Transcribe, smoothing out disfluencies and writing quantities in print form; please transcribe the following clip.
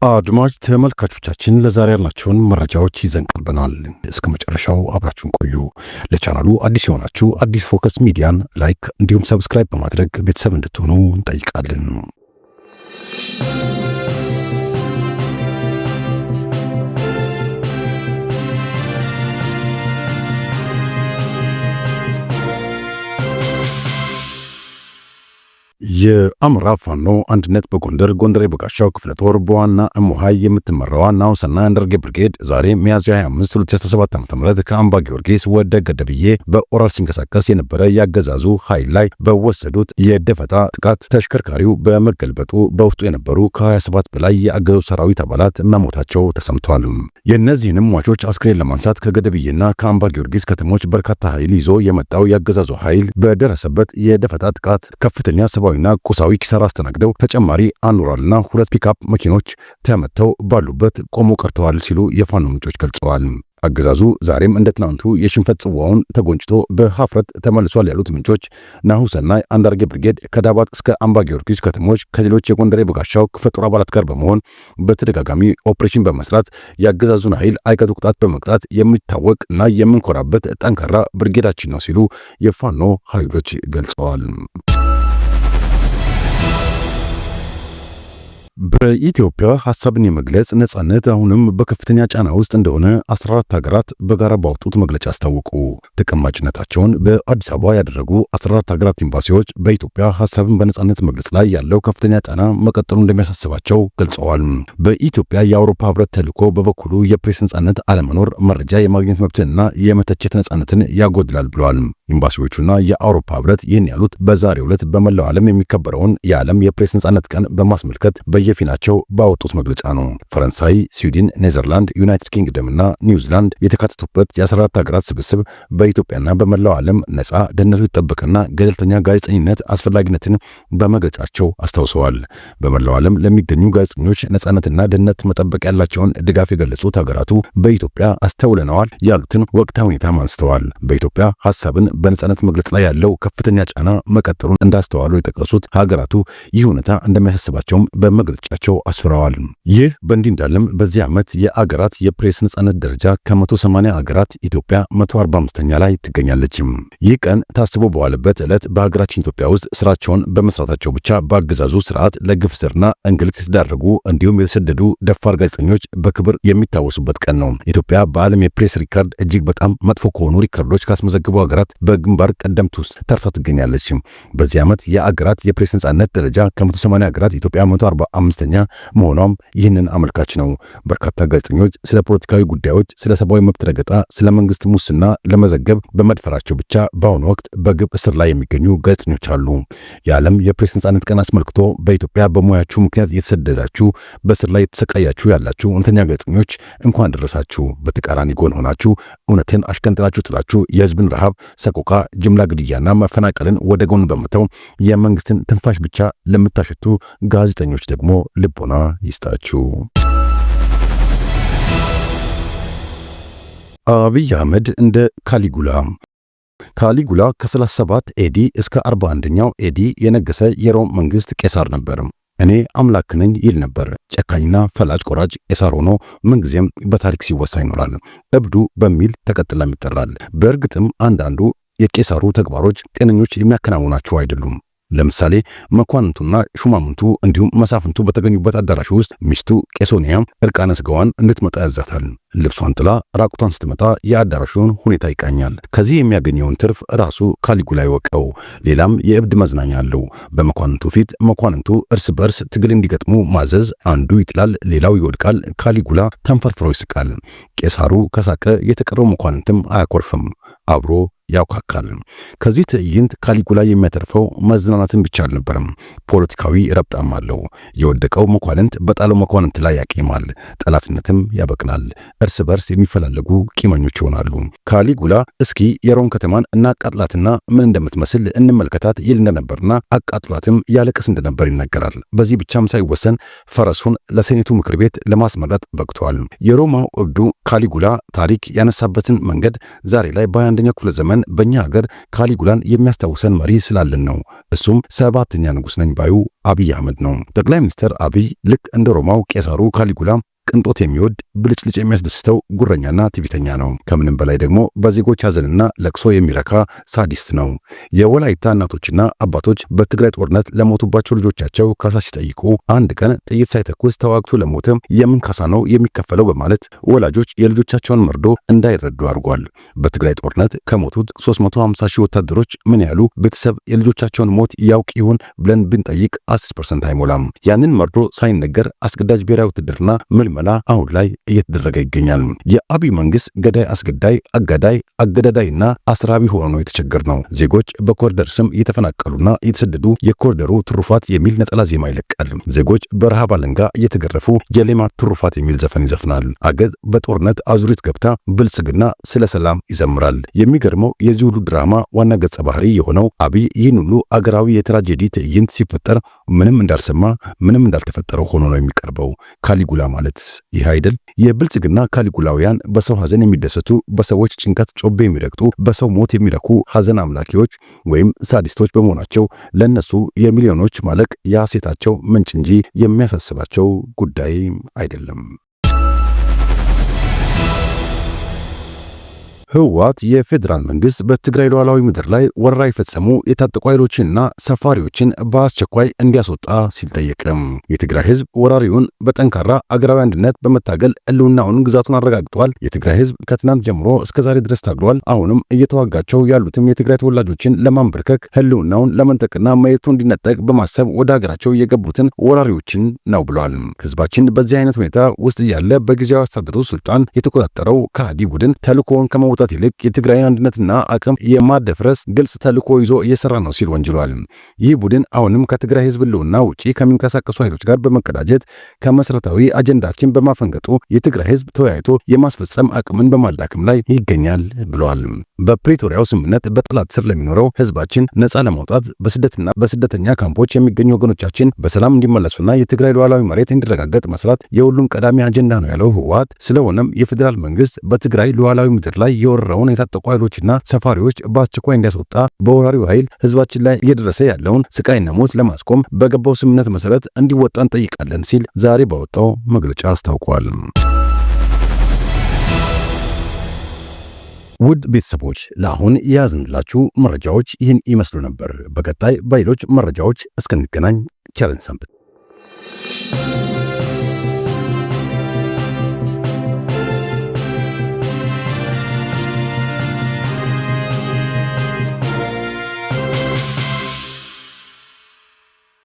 አድማጭ ተመልካቾቻችን፣ ለዛሬ ያልናቸውን መረጃዎች ይዘን ቀርበናል። እስከ መጨረሻው አብራችሁን ቆዩ። ለቻናሉ አዲስ የሆናችሁ አዲስ ፎከስ ሚዲያን like እንዲሁም subscribe በማድረግ ቤተሰብ እንድትሆኑ እንጠይቃለን። የአማራ ፋኖ አንድነት በጎንደር ጎንደር የበጋሻው ክፍለ ጦር በዋና እሙሃይ የምትመራዋ ናሁሰናይ አንዳርጌ ብርጌድ ዛሬ ሚያዝያ 25 2017 ዓ.ም ከአምባ ጊዮርጊስ ወደ ገደብዬ በኦራል ሲንቀሳቀስ የነበረ ያገዛዙ ኃይል ላይ በወሰዱት የደፈጣ ጥቃት ተሽከርካሪው በመገልበጡ በውስጡ የነበሩ ከ27 በላይ የአገዛዙ ሰራዊት አባላት መሞታቸው ተሰምቷል። የእነዚህንም ሟቾች አስክሬን ለማንሳት ከገደብዬና ከአምባ ጊዮርጊስ ከተሞች በርካታ ኃይል ይዞ የመጣው ያገዛዙ ኃይል በደረሰበት የደፈጣ ጥቃት ከፍተኛ ሰብአዊና ቁሳዊ ኪሳራ አስተናግደው ተጨማሪ አንድ ኦራልና ሁለት ፒክአፕ መኪኖች ተመተው ባሉበት ቆሞ ቀርተዋል ሲሉ የፋኖ ምንጮች ገልጸዋል። አገዛዙ ዛሬም እንደ ትናንቱ የሽንፈት ጽዋውን ተጎንጭቶ በሀፍረት ተመልሷል ያሉት ምንጮች፣ ናሁሰናይ አንዳርጌ ብርጌድ ከዳባት እስከ አምባ ጊዮርጊስ ከተሞች ከሌሎች የጎንደር የበጋሻው ክፍለ ጦር አባላት ጋር በመሆን በተደጋጋሚ ኦፕሬሽን በመስራት የአገዛዙን ኃይል አይቀጡ ቅጣት በመቅጣት የሚታወቅ እና የምንኮራበት ጠንካራ ብርጌዳችን ነው ሲሉ የፋኖ ኃይሎች ገልጸዋል። በኢትዮጵያ ሐሳብን የመግለጽ ነጻነት አሁንም በከፍተኛ ጫና ውስጥ እንደሆነ 14 ሀገራት በጋራ ባወጡት መግለጫ አስታወቁ። ተቀማጭነታቸውን በአዲስ አበባ ያደረጉ 14 ሀገራት ኤምባሲዎች በኢትዮጵያ ሐሳብን በነጻነት መግለጽ ላይ ያለው ከፍተኛ ጫና መቀጠሉ እንደሚያሳስባቸው ገልጸዋል። በኢትዮጵያ የአውሮፓ ሕብረት ተልዕኮ በበኩሉ የፕሬስ ነጻነት አለመኖር መረጃ የማግኘት መብትንና የመተቸት ነጻነትን ያጎድላል ብለዋል። ኤምባሲዎቹና የአውሮፓ ሕብረት ይህን ያሉት በዛሬው ዕለት በመላው ዓለም የሚከበረውን የዓለም የፕሬስ ነጻነት ቀን በማስመልከት በየፊናቸው ባወጡት መግለጫ ነው። ፈረንሳይ፣ ስዊድን፣ ኔዘርላንድ፣ ዩናይትድ ኪንግደም እና ኒውዚላንድ የተካተቱበት የ14 ሀገራት ስብስብ በኢትዮጵያና በመላው ዓለም ነጻ፣ ደህንነቱ የተጠበቀና ገለልተኛ ጋዜጠኝነት አስፈላጊነትን በመግለጫቸው አስታውሰዋል። በመላው ዓለም ለሚገኙ ጋዜጠኞች ነጻነትና ደህንነት መጠበቅ ያላቸውን ድጋፍ የገለጹት ሀገራቱ በኢትዮጵያ አስተውለነዋል ያሉትን ወቅታዊ ሁኔታም አንስተዋል። በኢትዮጵያ ሀሳብን በነጻነት መግለጽ ላይ ያለው ከፍተኛ ጫና መቀጠሉን እንዳስተዋሉ የጠቀሱት ሀገራቱ ይህ ሁኔታ እንደሚያሳስባቸውም በመግለጫቸው አስፍረዋል። ይህ በእንዲህ እንዳለም በዚህ ዓመት የአገራት የፕሬስ ነጻነት ደረጃ ከ180 አገራት ኢትዮጵያ 145ኛ ላይ ትገኛለች። ይህ ቀን ታስቦ በዋለበት ዕለት በሀገራችን ኢትዮጵያ ውስጥ ስራቸውን በመስራታቸው ብቻ በአገዛዙ ስርዓት ለግፍ ስርና እንግልት የተዳረጉ እንዲሁም የተሰደዱ ደፋር ጋዜጠኞች በክብር የሚታወሱበት ቀን ነው። ኢትዮጵያ በዓለም የፕሬስ ሪከርድ እጅግ በጣም መጥፎ ከሆኑ ሪከርዶች ካስመዘገቡ ሀገራት በግንባር ቀደምት ውስጥ ተርታ ትገኛለች። በዚህ ዓመት የአገራት የፕሬስ ነጻነት ደረጃ ከ180 ሀገራት ኢትዮጵያ 145ኛ መሆኗም ይህንን አመልካች ነው። በርካታ ጋዜጠኞች ስለ ፖለቲካዊ ጉዳዮች፣ ስለ ሰብአዊ መብት ረገጣ፣ ስለ መንግስት ሙስና ለመዘገብ በመድፈራቸው ብቻ በአሁኑ ወቅት በግብ እስር ላይ የሚገኙ ጋዜጠኞች አሉ። የዓለም የፕሬስ ነጻነት ቀን አስመልክቶ በኢትዮጵያ በሙያችሁ ምክንያት የተሰደዳችሁ፣ በእስር ላይ የተሰቃያችሁ ያላችሁ እውነተኛ ጋዜጠኞች እንኳን ደረሳችሁ። በተቃራኒ ጎን ሆናችሁ እውነትን አሽቀንጥራችሁ ጥላችሁ የህዝብን ረሃብ፣ ሰቆቃ፣ ጅምላ ግድያና መፈናቀልን ወደ ጎን በመተው የመንግስትን ትንፋሽ ብቻ ለምታሸቱ ጋዜጠኞች ደግሞ ልቦና ይስጣችሁ። አብይ አህመድ እንደ ካሊጉላ። ካሊጉላ ከ37 AD እስከ 41ኛው AD የነገሰ የሮም መንግስት ቄሳር ነበር። እኔ አምላክ ነኝ ይል ነበር። ጨካኝና ፈላጭ ቆራጭ ቄሳር ሆኖ ምንጊዜም በታሪክ ሲወሳ ይኖራል። እብዱ በሚል ተቀጥላም ይጠራል። በእርግጥም አንዳንዱ የቄሳሩ ተግባሮች ጤነኞች የሚያከናውናቸው አይደሉም። ለምሳሌ መኳንንቱና ሹማምንቱ እንዲሁም መሳፍንቱ በተገኙበት አዳራሽ ውስጥ ሚስቱ ቄሶንያ እርቃነ ስጋዋን እንድትመጣ ያዛታል። ልብሷን ጥላ ራቁቷን ስትመጣ የአዳራሹን ሁኔታ ይቃኛል። ከዚህ የሚያገኘውን ትርፍ ራሱ ካሊጉላ ይወቀው። ሌላም የእብድ መዝናኛ አለው። በመኳንንቱ ፊት መኳንንቱ እርስ በርስ ትግል እንዲገጥሙ ማዘዝ፣ አንዱ ይጥላል፣ ሌላው ይወድቃል። ካሊጉላ ተንፈርፍሮ ይስቃል። ቄሳሩ ከሳቀ የተቀረው መኳንንትም አያኮርፍም፣ አብሮ ያውካካል። ከዚህ ትዕይንት ካሊጉላ የሚያተርፈው መዝናናትን ብቻ አልነበረም፣ ፖለቲካዊ ረብጣም አለው። የወደቀው መኳንንት በጣለው መኳንንት ላይ ያቄማል፣ ጠላትነትም ያበቅላል። እርስ በርስ የሚፈላለጉ ቂመኞች ይሆናሉ። ካሊጉላ እስኪ የሮም ከተማን እናቃጥላትና ምን እንደምትመስል እንመልከታት ይል እንደነበርና አቃጥሏትም ያለቅስ እንደነበር ይነገራል። በዚህ ብቻም ሳይወሰን ፈረሱን ለሴኔቱ ምክር ቤት ለማስመረጥ በቅቷል። የሮማው እብዱ ካሊጉላ ታሪክ ያነሳበትን መንገድ ዛሬ ላይ በ21ኛው ክፍለ ዘመን የሚገርመን በእኛ ሀገር ካሊጉላን የሚያስታውሰን መሪ ስላለን ነው። እሱም ሰባተኛ ንጉሥ ነኝ ባዩ አብይ አህመድ ነው። ጠቅላይ ሚኒስትር አብይ ልክ እንደ ሮማው ቄሳሩ ካሊጉላ ቅንጦት የሚወድ፣ ብልጭልጭ የሚያስደስተው ጉረኛና ትዕቢተኛ ነው። ከምንም በላይ ደግሞ በዜጎች ሐዘንና ለቅሶ የሚረካ ሳዲስት ነው። የወላይታ እናቶችና አባቶች በትግራይ ጦርነት ለሞቱባቸው ልጆቻቸው ካሳ ሲጠይቁ አንድ ቀን ጥይት ሳይተኩስ ተዋግቶ ለሞተ የምን ካሳ ነው የሚከፈለው በማለት ወላጆች የልጆቻቸውን መርዶ እንዳይረዱ አድርጓል። በትግራይ ጦርነት ከሞቱት 350 ሺህ ወታደሮች ምን ያህሉ ቤተሰብ የልጆቻቸውን ሞት ያውቅ ይሆን ብለን ብንጠይቅ 10% አይሞላም። ያንን መርዶ ሳይነገር አስገዳጅ ብሔራዊ ውትድርና ምልመላ አሁን ላይ እየተደረገ ይገኛል። የአብይ መንግስት ገዳይ፣ አስገዳይ፣ አጋዳይ፣ አገዳዳይና አስራቢ ሆኖ ነው የተቸገር ነው። ዜጎች በኮሪደር ስም እየተፈናቀሉና እየተሰደዱ የኮሪደሩ ትሩፋት የሚል ነጠላ ዜማ ይለቃል። ዜጎች በረሃብ አለንጋ እየተገረፉ የሌማት ትሩፋት የሚል ዘፈን ይዘፍናል። አገር በጦርነት አዙሪት ገብታ ብልጽግና ስለ ሰላም ይዘምራል። የሚገርመው የዚህ ሁሉ ድራማ ዋና ገጸ ባህሪ የሆነው አብይ ይህን ሁሉ አገራዊ የትራጀዲ ትዕይንት ሲፈጠር ምንም እንዳልሰማ፣ ምንም እንዳልተፈጠረው ሆኖ ነው የሚቀርበው። ካሊጉላ ማለት ይህ አይደል? የብልጽግና ካሊጉላውያን በሰው ሐዘን የሚደሰቱ፣ በሰዎች ጭንቀት ጮቤ የሚረግጡ፣ በሰው ሞት የሚረኩ ሐዘን አምላኪዎች ወይም ሳዲስቶች በመሆናቸው ለነሱ የሚሊዮኖች ማለቅ የሐሴታቸው ምንጭ እንጂ የሚያሳስባቸው ጉዳይ አይደለም። ህወሓት የፌዴራል መንግስት በትግራይ ሉዓላዊ ምድር ላይ ወረራ የፈጸሙ የታጠቁ ኃይሎችንና ሰፋሪዎችን በአስቸኳይ እንዲያስወጣ ሲል ጠየቀ። የትግራይ ህዝብ ወራሪውን በጠንካራ አገራዊ አንድነት በመታገል ህልውናውን፣ ግዛቱን አረጋግጧል። የትግራይ ህዝብ ከትናንት ጀምሮ እስከ ዛሬ ድረስ ታግሏል። አሁንም እየተዋጋቸው ያሉትም የትግራይ ተወላጆችን ለማንበርከክ፣ ህልውናውን ለመንጠቅና መሬቱ እንዲነጠቅ በማሰብ ወደ ሀገራቸው የገቡትን ወራሪዎችን ነው ብሏል። ህዝባችን በዚህ አይነት ሁኔታ ውስጥ እያለ በጊዜያዊ አስተዳደሩ ስልጣን የተቆጣጠረው ከሃዲ ቡድን ተልእኮውን ከመውጣት ይልቅ የትግራይን አንድነትና አቅም የማደፍረስ ግልጽ ተልእኮ ይዞ እየሰራ ነው ሲል ወንጅሏል። ይህ ቡድን አሁንም ከትግራይ ህዝብ ህልውና ውጪ ከሚንቀሳቀሱ ኃይሎች ጋር በመቀዳጀት ከመሰረታዊ አጀንዳችን በማፈንገጡ የትግራይ ህዝብ ተወያይቶ የማስፈጸም አቅምን በማዳከም ላይ ይገኛል ብሏል። በፕሪቶሪያው ስምምነት በጠላት ስር ለሚኖረው ህዝባችን ነፃ ለማውጣት፣ በስደትና በስደተኛ ካምፖች የሚገኙ ወገኖቻችን በሰላም እንዲመለሱና የትግራይ ሉዓላዊ መሬት እንዲረጋገጥ መስራት የሁሉም ቀዳሚ አጀንዳ ነው ያለው ህወሓት፣ ስለሆነም የፌዴራል መንግስት በትግራይ ሉዓላዊ ምድር ላይ የወረረውን የታጠቁ ኃይሎችና ሰፋሪዎች በአስቸኳይ እንዲያስወጣ፣ በወራሪው ኃይል ህዝባችን ላይ እየደረሰ ያለውን ስቃይና ሞት ለማስቆም በገባው ስምምነት መሰረት እንዲወጣ እንጠይቃለን ሲል ዛሬ ባወጣው መግለጫ አስታውቋል። ውድ ቤተሰቦች፣ ለአሁን የያዝንላችሁ መረጃዎች ይህን ይመስሉ ነበር። በቀጣይ በሌሎች መረጃዎች እስክንገናኝ ቸር እንሰንብት።